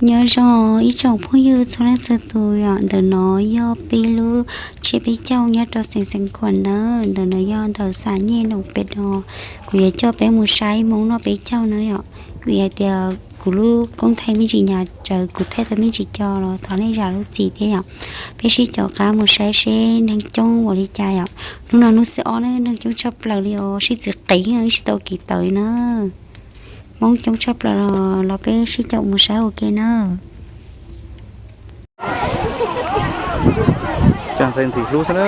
Nyob zoo ib tsoom phooj ywg txhua leej txhua tus yom, ntawm no yog peb lub tsiab peb caug nyob rau xeev Xeev Khuam ntawd, ntawm no yog ntawm xas Nyej Noom Pem no. Kuv yuav coj peb mus saib Hmoob noj peb caug na yom, vim hais tias kuv lub koob thaij me ntsis nyuaj tsawv, kuv thaij tau me ntsis co los thov nej zam lub txim thiab yom. Peb sib caum qab mus saib seb neeg coob ua li cas yom. Hnub no hnub xiab ob ne, neeg coob tshaj plaws li os, sib txiv qev ib sib tau kiv tawv li na. Hmoob coob tshaj plaws los peb sib caum mus saib ua ke na. Ntxhais ntxim hlub xwb na,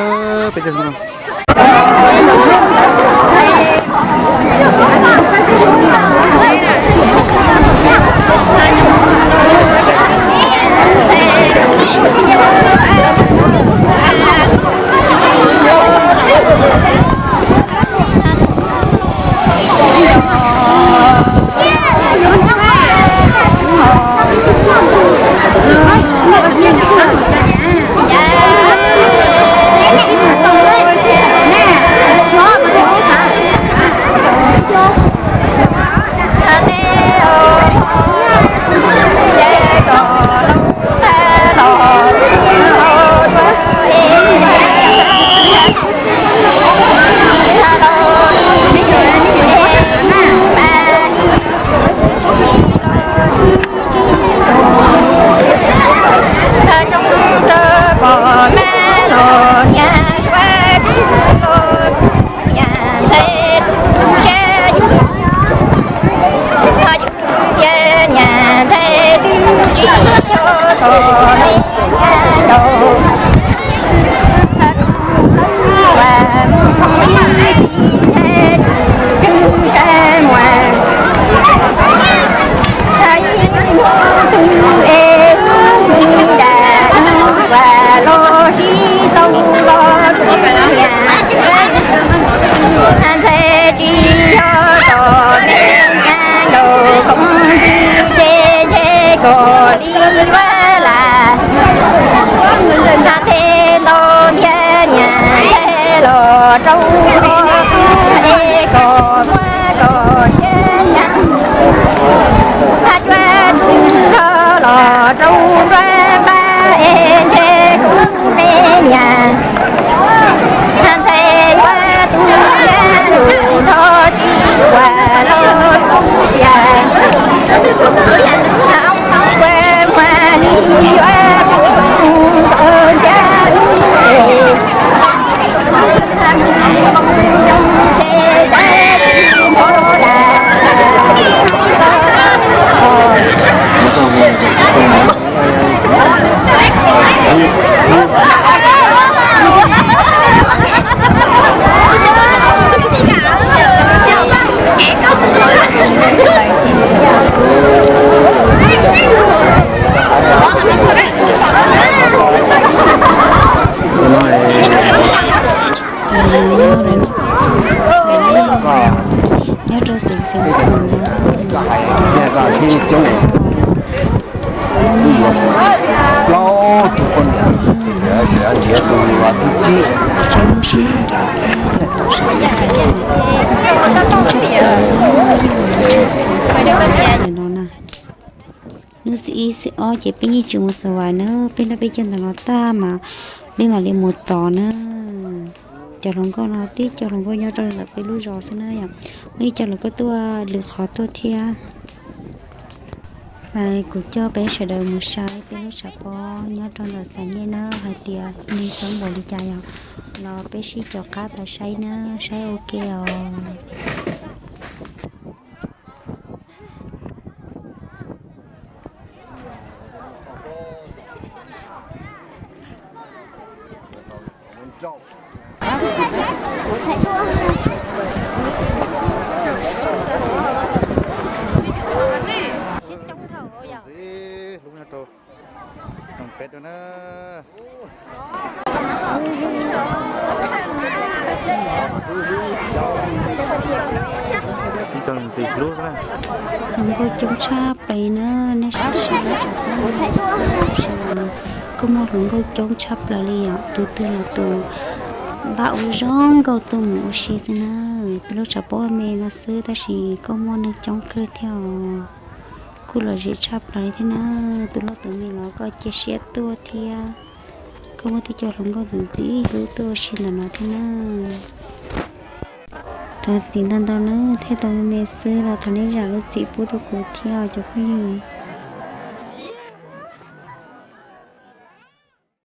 peb cov. Nyob rau xeev Xeev Khuam ntawd. Plaub tus poj niam, tus nrhiav tus tus tsib. Ntawm no na, hnub xiab ib xiab ob ces peb yeej tsis mus xav vais na, peb noj peb caug ntawm no tag mas peb mam li mus tod na. Cov hluas nkauj no tib co hluas nkauj nyob rau ntawm peb lub zos xwb na yom, muaj ib co hluas nkauj tuaj lwm qhov tuaj thiab. Kuv coj peb sawv daws mus saib peb lub tshav pob nyob rau ntawm Xas Nyej na hais tias neeg coob npaum li cas yom, los peb sib caum qab pais saib na, saib ua ke os. Hluas nkauj coob tshaj plaws na, nej saib saib tsam tab xwb tab sis mas kuj muaj hluas nkauj coob tshaj plaws li yom, tus twg los tus npaj ua zoo nkauj tuaj mus ua si xwb na. Peb lub tshav pob me no xwb tab sis kuj muaj neeg coob kawg thiab os. kuj lom zem tshaj plaws li thiab na. Tus loj tus me los koj cia siab tuaj thiab, koj muaj tej co hluas nkauj ntxim ntxim hlub tuaj ua si ntawm no thiab na. Thov txim ntau ntau na, thiaj tau me me xwb los thov nej zam lub txim pub rau kuv thiab os cov phooj ywg.